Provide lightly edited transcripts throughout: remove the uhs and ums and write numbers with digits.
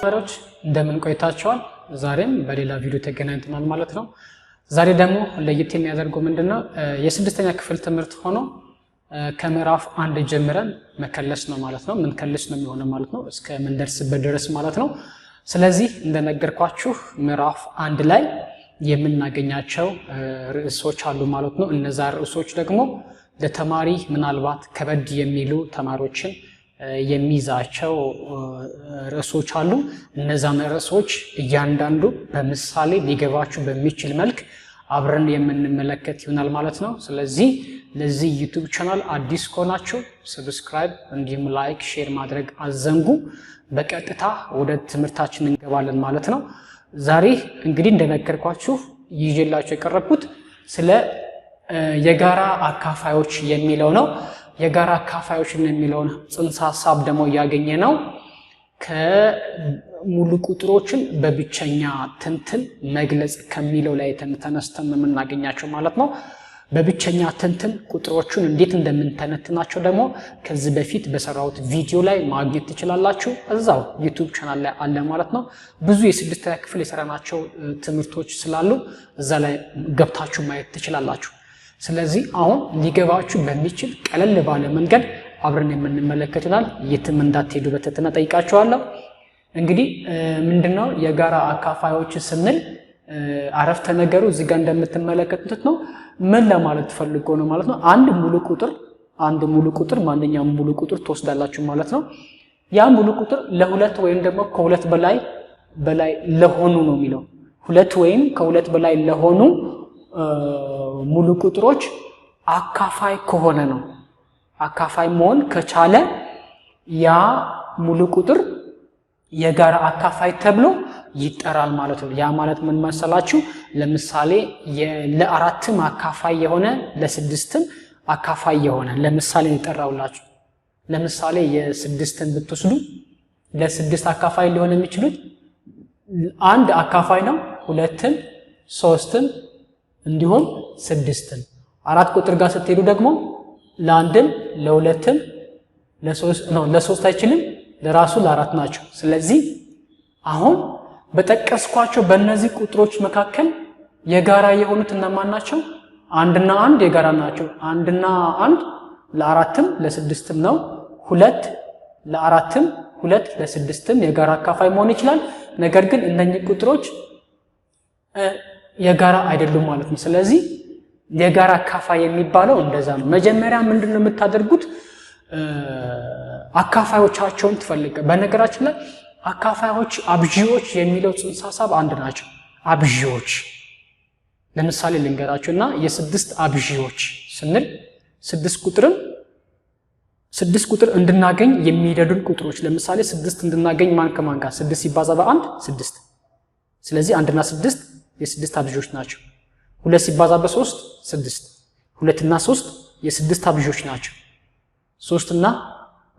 ተማሪዎች እንደምን ቆይታችኋል? ዛሬም በሌላ ቪዲዮ ተገናኝተናል ማለት ነው። ዛሬ ደግሞ ለየት የሚያደርገው ምንድነው? የስድስተኛ ክፍል ትምህርት ሆኖ ከምዕራፍ አንድ ጀምረን መከለስ ነው ማለት ነው። ምንከልስ ነው የሚሆነው ማለት ነው እስከ ምንደርስበት ድረስ ማለት ነው። ስለዚህ እንደነገርኳችሁ ምዕራፍ አንድ ላይ የምናገኛቸው ርዕሶች አሉ ማለት ነው። እነዛ ርዕሶች ደግሞ ለተማሪ ምናልባት ከበድ የሚሉ ተማሪዎችን የሚይዛቸው ርዕሶች አሉ። እነዛን ርዕሶች እያንዳንዱ በምሳሌ ሊገባችሁ በሚችል መልክ አብረን የምንመለከት ይሆናል ማለት ነው። ስለዚህ ለዚህ YouTube channel አዲስ ከሆናችሁ subscribe፣ እንዲሁም like፣ share ማድረግ አትዘንጉ። በቀጥታ ወደ ትምህርታችን እንገባለን ማለት ነው። ዛሬ እንግዲህ እንደነገርኳችሁ ይዤላችሁ የቀረብኩት ስለ የጋራ አካፋዮች የሚለው ነው። የጋራ አካፋዮችን የሚለውን ጽንሰ ሀሳብ ደግሞ እያገኘ ነው ከሙሉ ቁጥሮችን በብቸኛ ትንትን መግለጽ ከሚለው ላይ ተነስተን የምናገኛቸው ማለት ነው። በብቸኛ ትንትን ቁጥሮቹን እንዴት እንደምንተነትናቸው ደግሞ ከዚህ በፊት በሰራሁት ቪዲዮ ላይ ማግኘት ትችላላችሁ። እዛው YouTube channel ላይ አለ ማለት ነው። ብዙ የስድስተኛ ክፍል የሰራናቸው ትምህርቶች ስላሉ እዛ ላይ ገብታችሁ ማየት ትችላላችሁ። ስለዚህ አሁን ሊገባችሁ በሚችል ቀለል ባለ መንገድ አብረን የምንመለከት ይሆናል። የትም እንዳትሄዱ በትህትና ጠይቃችኋለሁ። እንግዲህ ምንድነው የጋራ አካፋዮች ስንል አረፍተ ነገሩ እዚህ ጋር እንደምትመለከቱት ነው። ምን ለማለት ፈልጎ ነው ማለት ነው? አንድ ሙሉ ቁጥር ማንኛውም ሙሉ ቁጥር ትወስዳላችሁ ማለት ነው። ያ ሙሉ ቁጥር ለሁለት ወይም ደግሞ ከሁለት በላይ ለሆኑ ነው የሚለው። ሁለት ወይም ከሁለት በላይ ለሆኑ ሙሉ ቁጥሮች አካፋይ ከሆነ ነው። አካፋይ መሆን ከቻለ ያ ሙሉ ቁጥር የጋራ አካፋይ ተብሎ ይጠራል ማለት ነው። ያ ማለት ምን መሰላችሁ? ለምሳሌ ለአራትም አካፋይ የሆነ ለስድስትም አካፋይ የሆነ ለምሳሌ የጠራውላችሁ። ለምሳሌ የስድስትን ብትወስዱ ለስድስት አካፋይ ሊሆን የሚችሉት አንድ አካፋይ ነው፣ ሁለትም፣ ሶስትም እንዲሁም ስድስትም። አራት ቁጥር ጋር ስትሄዱ ደግሞ ለአንድም ለሁለትም ለሶስት አይችልም፣ ለራሱ ለአራት ናቸው። ስለዚህ አሁን በጠቀስኳቸው በእነዚህ ቁጥሮች መካከል የጋራ የሆኑት እነማን ናቸው? አንድና አንድ የጋራ ናቸው። አንድና አንድ ለአራትም ለስድስትም ነው። ሁለት ለአራትም ሁለት ለስድስትም የጋራ አካፋይ መሆን ይችላል። ነገር ግን እነኚህ ቁጥሮች የጋራ አይደሉም ማለት ነው። ስለዚህ የጋራ አካፋይ የሚባለው እንደዛ ነው። መጀመሪያ ምንድን ነው የምታደርጉት? አካፋዮቻቸውን ትፈልገ በነገራችን ላይ አካፋዮች አብዢዎች የሚለው ጽንሰ ሀሳብ አንድ ናቸው። አብዢዎች ለምሳሌ ልንገራችሁ እና የስድስት አብዢዎች ስንል ስድስት ቁጥር እንድናገኝ የሚረዱን ቁጥሮች፣ ለምሳሌ ስድስት እንድናገኝ ማን ከማን ጋር? ስድስት ሲባዛ በአንድ ስድስት። ስለዚህ አንድና ስድስት የስድስት አብዢዎች ናቸው። ሁለት ሲባዛ በሶስት ስድስት። ሁለትና ሶስት የስድስት አብዢዎች ናቸው። ሶስትና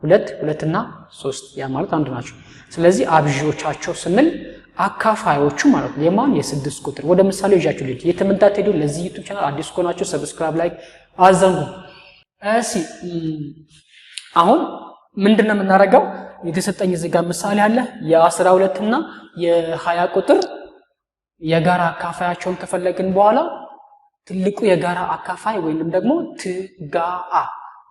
ሁለት፣ ሁለትና ሶስት ያ ማለት አንድ ናቸው። ስለዚህ አብዢዎቻቸው ስንል አካፋዮቹ ማለት ነው። የማን? የስድስት ቁጥር። ወደ ምሳሌ ይዣችሁ ልሂድ። የትም እንዳትሄዱ። ለዚህ YouTube channel አዲስ ከሆናችሁ subscribe፣ like አትዘንጉ። እሺ፣ አሁን ምንድን ነው የምናደርገው? የተሰጠኝ እዚህ ጋር ምሳሌ አለ። የ12 እና የ20 ቁጥር የጋራ አካፋያቸውን ከፈለግን በኋላ ትልቁ የጋራ አካፋይ ወይንም ደግሞ ትጋአ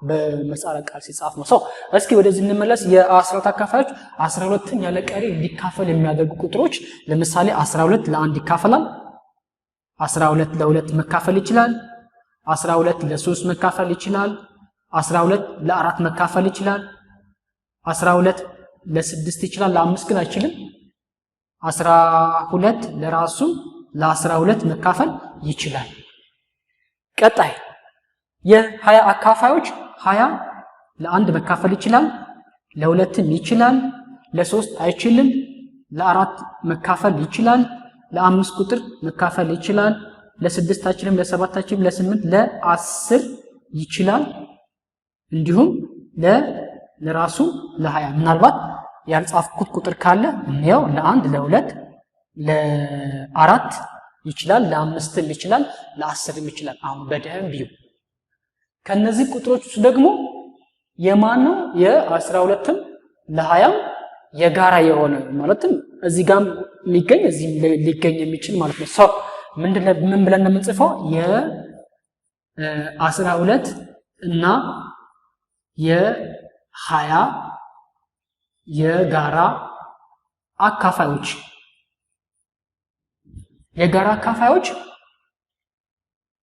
በምህጻረ ቃል ሲጻፍ ነው። So እስኪ ወደዚህ እንመለስ። የ12 አካፋዮች፣ 12ን ያለ ቀሪ እንዲካፈል የሚያደርጉ ቁጥሮች፣ ለምሳሌ 12 ለአንድ ይካፈላል። 12 ለሁለት መካፈል ይችላል። 12 ለሶስት መካፈል ይችላል። 12 ለአራት መካፈል ይችላል። 12 ለስድስት ይችላል። ለአምስት ግን አይችልም። 12 ለራሱ ለ12 መካፈል ይችላል። ቀጣይ የ20 አካፋዮች፣ 20 ለአንድ መካፈል ይችላል፣ ለሁለትም ይችላል፣ ለሶስት አይችልም፣ ለአራት መካፈል ይችላል፣ ለአምስት ቁጥር መካፈል ይችላል፣ ለስድስት አይችልም፣ ለሰባት አይችልም፣ ለስምንት፣ ለ10 ይችላል። እንዲሁም ለራሱ ለ20። ምናልባት ያልጻፍኩት ቁጥር ካለ እንየው። ለአንድ፣ ለሁለት፣ ለአራት ይችላል፣ ለአምስትም ይችላል፣ ለ10ም ይችላል። አሁን በደንብ እዩ። ከነዚህ ቁጥሮች ውስጥ ደግሞ የማን ነው? የ12ም ለ20ም የጋራ የሆነ፣ ማለትም እዚህ ጋም የሚገኝ እዚህ ሊገኝ የሚችል ማለት ነው። So ምንድን ምን ብለን ነው የምንጽፈው? የ12 እና የ20 የጋራ አካፋዮች፣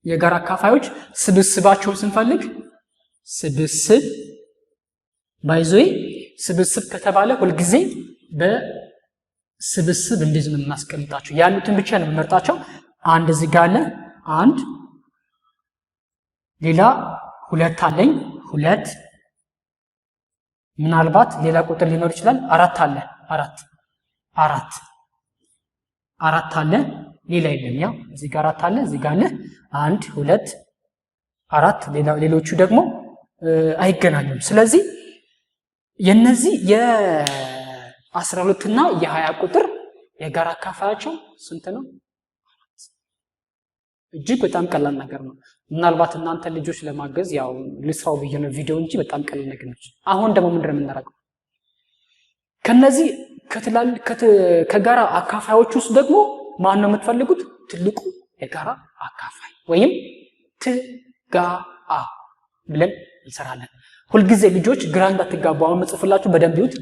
የጋራ አካፋዮች ስብስባቸውን ስንፈልግ፣ ስብስብ by the way ስብስብ ከተባለ ሁልጊዜ በስብስብ እንደዚህ ነው የምናስቀምጣቸው። ያሉትን ብቻ ነው የምመርጣቸው። አንድ እዚህ ጋር አለ፣ አንድ፣ ሌላ ሁለት አለኝ፣ ሁለት፣ ምናልባት ሌላ ቁጥር ሊኖር ይችላል። አራት አለ፣ አራት፣ አራት፣ አራት አለ፣ ሌላ የለም። ያው እዚህ ጋር አራት አለ፣ እዚህ ጋር አለ፣ አንድ፣ ሁለት፣ አራት። ሌሎቹ ደግሞ አይገናኙም። ስለዚህ የነዚህ የ12 እና የ20 ቁጥር የጋራ አካፋያቸው ስንት ነው? እጅግ በጣም ቀላል ነገር ነው። ምናልባት እናንተ ልጆች ለማገዝ ያው ልስራው ብዬ ነው ቪዲዮ እንጂ በጣም ቀላል ነገር ነች። አሁን ደግሞ ምንድን ነው የምናደርገው? ከነዚህ ከጋራ አካፋዮች ውስጥ ደግሞ ማን ነው የምትፈልጉት? ትልቁ የጋራ አካፋይ ወይም ትጋአ ብለን እንሰራለን። ሁልጊዜ ልጆች ግራ እንዳትጋቡ፣ አሁን መጽፍላችሁ በደንብ ይዩት።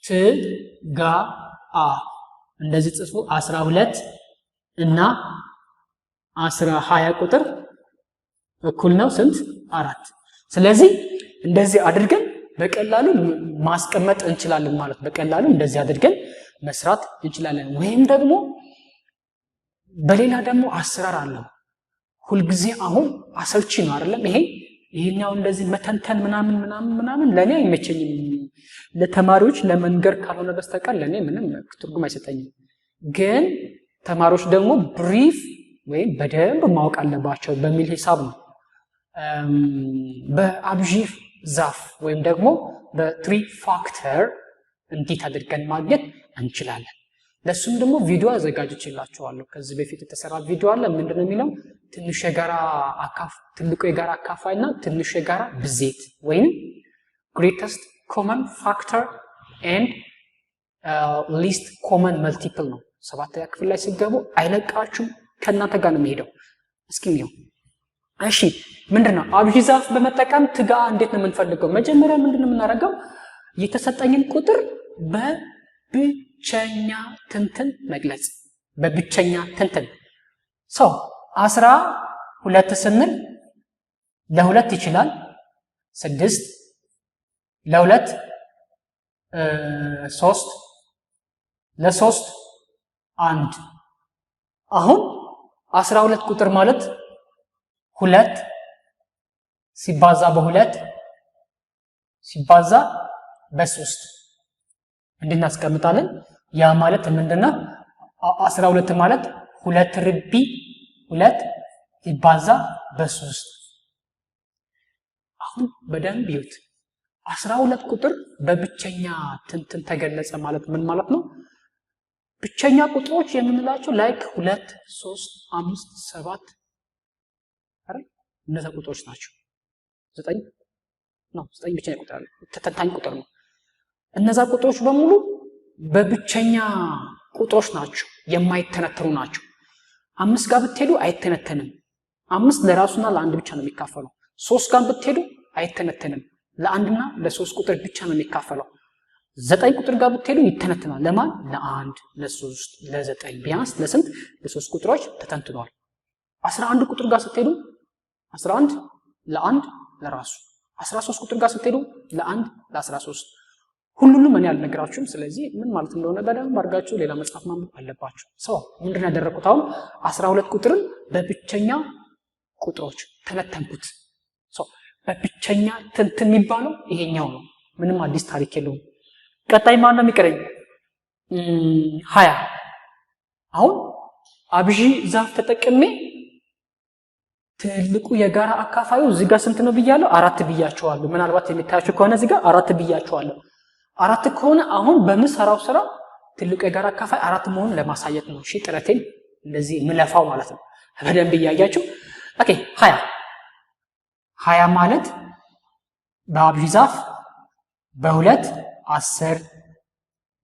ትጋአ እንደዚህ ጽፉ። 12 እና 20 ቁጥር እኩል ነው ስንት? አራት። ስለዚህ እንደዚህ አድርገን በቀላሉ ማስቀመጥ እንችላለን ማለት፣ በቀላሉ እንደዚህ አድርገን መስራት እንችላለን። ወይም ደግሞ በሌላ ደግሞ አሰራር አለው። ሁልጊዜ አሁን አሰልቺ ነው አይደለም? ይሄ ይሄኛው እንደዚህ መተንተን ምናምን ምናምን ምናምን ለእኔ አይመቸኝም። ለተማሪዎች ለመንገር ካልሆነ በስተቀር ለእኔ ምንም ትርጉም አይሰጠኝም። ግን ተማሪዎች ደግሞ brief ወይም በደንብ ማወቅ አለባቸው በሚል ሂሳብ ነው በአብዢ ዛፍ ወይም ደግሞ በ tree factor እንዴት አድርገን ማግኘት እንችላለን። ለእሱም ደግሞ ቪዲዮ አዘጋጅቼላችኋለሁ። ከዚህ በፊት የተሰራ ቪዲዮ አለ። ምንድን ነው የሚለው? ትንሹ የጋራ አካፍ ትልቁ የጋራ አካፋይ እና ትንሹ የጋራ ብዜት ወይም greatest common factor and least common multiple ነው። ሰባተኛ ክፍል ላይ ሲገቡ አይለቃችሁም፣ ከእናንተ ጋር ነው የሚሄደው። እስኪ እንየው። እሺ፣ ምንድን ነው አብዢ ዛፍ በመጠቀም ትጋ እንዴት ነው የምንፈልገው? መጀመሪያ ምንድን ነው የምናደርገው? የተሰጠኝን ቁጥር በብቸኛ ትንትን መግለጽ። በብቸኛ ትንትን፣ so 12 ስንል ለሁለት ይችላል፣ ስድስት፣ ለሁለት ሶስት፣ ለሶስት አንድ። አሁን 12 ቁጥር ማለት ሁለት ሲባዛ በሁለት ሲባዛ በሶስት እንድናስቀምጣለን። ያ ማለት ምንድነው? 12 ማለት ሁለት ርቢ ሁለት ሲባዛ በሶስት። አሁን በደንብ ይዩት። 12 ቁጥር በብቸኛ ትንትን ተገለጸ ማለት ምን ማለት ነው? ብቸኛ ቁጥሮች የምንላቸው like ሁለት፣ ሶስት፣ አምስት፣ ሰባት አይደል? እነዛ ቁጥሮች ናቸው። ዘጠኝ ነው። ዘጠኝ ብቸኛ ቁጥር አለ፣ ተተንታኝ ቁጥር ነው። እነዛ ቁጥሮች በሙሉ በብቸኛ ቁጥሮች ናቸው፣ የማይተነተኑ ናቸው። አምስት ጋር ብትሄዱ አይተነተንም። አምስት ለራሱና ለአንድ ብቻ ነው የሚካፈለው። ሶስት ጋር ብትሄዱ አይተነተንም። ለአንድና ለሶስት ቁጥር ብቻ ነው የሚካፈለው። ዘጠኝ ቁጥር ጋር ብትሄዱ ይተነተናል። ለማን? ለአንድ፣ ለሶስት፣ ለዘጠኝ፣ ቢያንስ ለስንት? ለሶስት ቁጥሮች ተተንትኗል። 11 ቁጥር ጋር ስትሄዱ 11 ለአንድ ለራሱ፣ 13 ቁጥር ጋር ስትሄዱ ለአንድ፣ ለ13። ሁሉንም እኔ አልነግራችሁም። ስለዚህ ምን ማለት እንደሆነ በደንብ አድርጋችሁ ሌላ መጽሐፍ ማንበብ አለባችሁ። So ምንድን ነው ያደረግኩት? አሁን 12 ቁጥርን በብቸኛ ቁጥሮች ተነተንኩት። So በብቸኛ ትንትን የሚባለው ይሄኛው ነው። ምንም አዲስ ታሪክ የለውም። ቀጣይ ማን ነው የሚቀረኝ? 20። አሁን አብዢ ዛፍ ተጠቅሜ ትልቁ የጋራ አካፋዩ እዚህ ጋር ስንት ነው ብያለሁ? አራት ብያቸዋለሁ። ምናልባት የሚታያችሁ ከሆነ እዚህ ጋር አራት ብያቸዋለሁ። አራት ከሆነ አሁን በምሰራው ስራ ትልቁ የጋራ አካፋይ አራት መሆኑን ለማሳየት ነው። እሺ፣ ጥረቴን እንደዚህ ምለፋው ማለት ነው። በደንብ እያያችሁ፣ okay። 20፣ 20 ማለት በአብዢ ዛፍ በሁለት 10።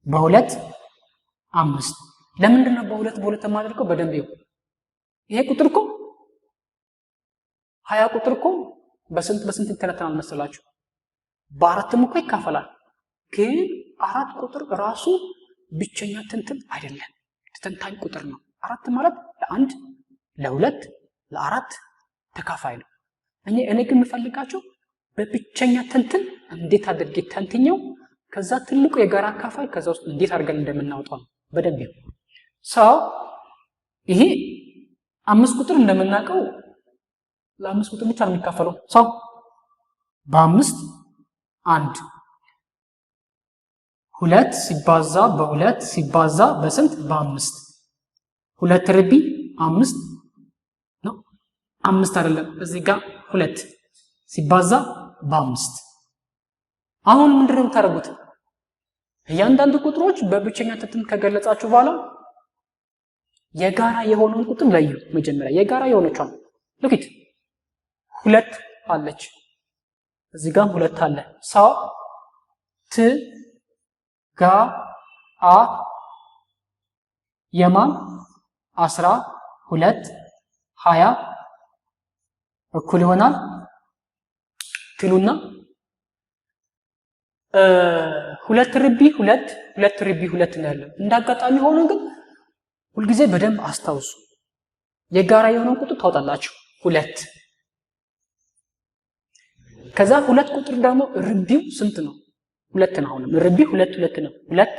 በሁለት አምስት። ለምንድን ነው በሁለት በሁለት የማደርገው? በደንብ ይኸው፣ ይሄ ቁጥር እኮ 20 ቁጥር እኮ በስንት በስንት ይተነተናል መሰላችሁ? በአራትም እኮ ይካፈላል። ግን አራት ቁጥር ራሱ ብቸኛ ትንትን አይደለም፣ ተተንታኝ ቁጥር ነው። አራት ማለት ለአንድ፣ ለሁለት፣ ለአራት ተካፋይ ነው። እኔ ግን የምፈልጋቸው በብቸኛ ትንትን እንዴት አድርጌ ተንትኘው ከዛ ትልቁ የጋራ አካፋይ ከዛ ውስጥ እንዴት አድርገን እንደምናወጣው ነው። በደንብ ይሁን ሰው ይሄ አምስት ቁጥር እንደምናውቀው ለአምስት ቁጥር ብቻ ነው የሚካፈለው። So በአምስት አንድ፣ ሁለት ሲባዛ በሁለት ሲባዛ በስንት? በአምስት። ሁለት ርቢ አምስት ነው። አምስት አይደለም፣ እዚህ ጋር ሁለት ሲባዛ በአምስት። አሁን ምንድነው የምታደርጉት? እያንዳንዱ ቁጥሮች በብቸኛ ትንትን ከገለጻችሁ በኋላ የጋራ የሆነውን ቁጥር ለዩ። መጀመሪያ የጋራ የሆነቿን look it፣ ሁለት አለች፣ እዚህ ጋርም ሁለት አለ። So ት ጋ አ የማን 12 20 እኩል ይሆናል ትሉና ሁለት ርቢ ሁለት፣ ሁለት ርቢ ሁለት ነው ያለው። እንደ አጋጣሚ ሆኖ ግን ሁልጊዜ በደንብ አስታውሱ። የጋራ የሆነውን ቁጥር ታወጣላችሁ፣ ሁለት። ከዛ ሁለት ቁጥር ደግሞ ርቢው ስንት ነው? ሁለት ነው። አሁንም ርቢ ሁለት ሁለት ነው። ሁለት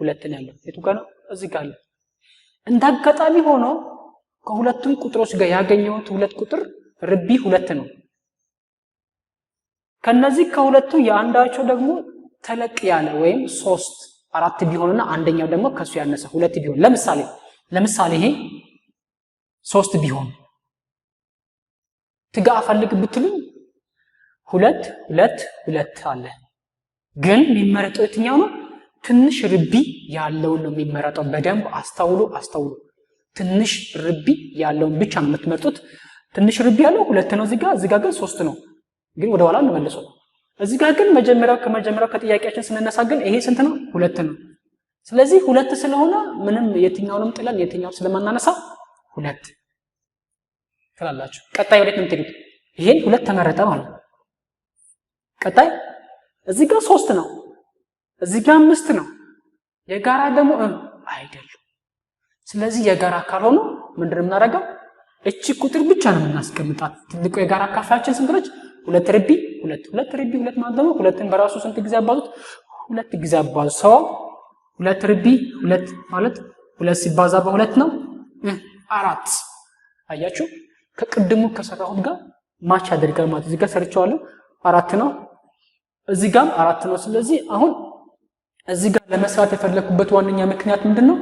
ሁለት ነው ያለው። የቱ ጋር ነው? እዚህ ጋር አለ። እንደ አጋጣሚ ሆኖ ከሁለቱም ቁጥሮች ጋር ያገኘሁት ሁለት ቁጥር ርቢ ሁለት ነው። ከነዚህ ከሁለቱ የአንዳቸው ደግሞ ተለቅ ያለ ወይም ሶስት አራት ቢሆንና አንደኛው ደግሞ ከሱ ያነሰ ሁለት ቢሆን፣ ለምሳሌ ይሄ ሶስት ቢሆን ትጋ ፈልግ ብትሉኝ ሁለት ሁለት ሁለት አለ። ግን የሚመረጠው የትኛው ነው? ትንሽ ርቢ ያለውን ነው የሚመረጠው። በደንብ አስተውሉ አስተውሉ። ትንሽ ርቢ ያለውን ብቻ ነው የምትመርጡት። ትንሽ ርቢ ያለው ሁለት ነው እዚህ ጋር፣ እዚህ ጋር ግን ሶስት ነው። ግን ወደ ኋላ እንመልሰው። እዚህ ጋር ግን መጀመሪያው ከመጀመሪያው ከጥያቄያችን ስንነሳ ግን ይሄ ስንት ነው? ሁለት ነው። ስለዚህ ሁለት ስለሆነ ምንም የትኛውንም ጥለን የትኛውን ስለማናነሳ ሁለት ትላላችሁ። ቀጣይ ወዴት ነው የምትሄዱት? ይሄን ሁለት ተመረጠ ማለት ነው። ቀጣይ እዚህ ጋር ሶስት ነው፣ እዚህ ጋር አምስት ነው። የጋራ ደግሞ አይደሉም። ስለዚህ የጋራ ካልሆኑ ምንድን ነው የምናደርገው? እቺ ቁጥር ብቻ ነው የምናስቀምጣት። ትልቁ የጋራ አካፋያችን ስንት ነች? ሁለት ርቢ ሁለት። ሁለት ርቢ ሁለት ማለት ደግሞ ሁለትን በራሱ ስንት ጊዜ አባዙት? ሁለት ጊዜ አባዙ። So ሁለት ርቢ ሁለት ማለት ሁለት ሲባዛ በሁለት ነው አራት። አያችሁ፣ ከቅድሙ ከሰራሁት ጋር match ያደርጋል ማለት። እዚህ ጋር ሰርቼዋለሁ፣ አራት ነው፣ እዚህ ጋርም አራት ነው። ስለዚህ አሁን እዚህ ጋር ለመስራት የፈለኩበት ዋነኛ ምክንያት ምንድን ነው?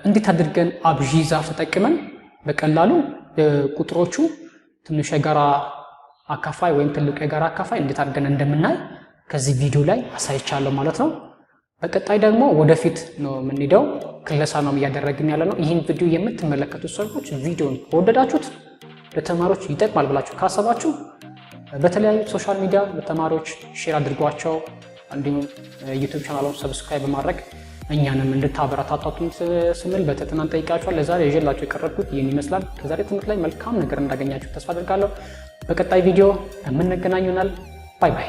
እንዴት አድርገን አብዢ ዛፍ ተጠቅመን በቀላሉ ቁጥሮቹ ትንሽ የጋራ አካፋይ ወይም ትልቁ የጋራ አካፋይ እንዴት አድርገን እንደምናይ ከዚህ ቪዲዮ ላይ አሳይቻለሁ ማለት ነው። በቀጣይ ደግሞ ወደፊት ነው የምንሄደው። ክለሳ ነው እያደረግን ያለ ነው። ይህን ቪዲዮ የምትመለከቱት ሰዎች ቪዲዮን ከወደዳችሁት፣ ለተማሪዎች ይጠቅማል ብላችሁ ካሰባችሁ በተለያዩ social media ለተማሪዎች share አድርጓቸው። እንዲሁም YouTube ቻናሉን subscribe በማድረግ እኛንም እንድታበረታታቱን ስንል በትህትና እንጠይቃችኋል። ለዛሬ ይዤላችሁ የቀረብኩት ይህን ይመስላል። ከዛሬ ትምህርት ላይ መልካም ነገር እንዳገኛችሁ ተስፋ አድርጋለሁ። በቀጣይ ቪዲዮ የምንገናኝ ይሆናል። Bye bye።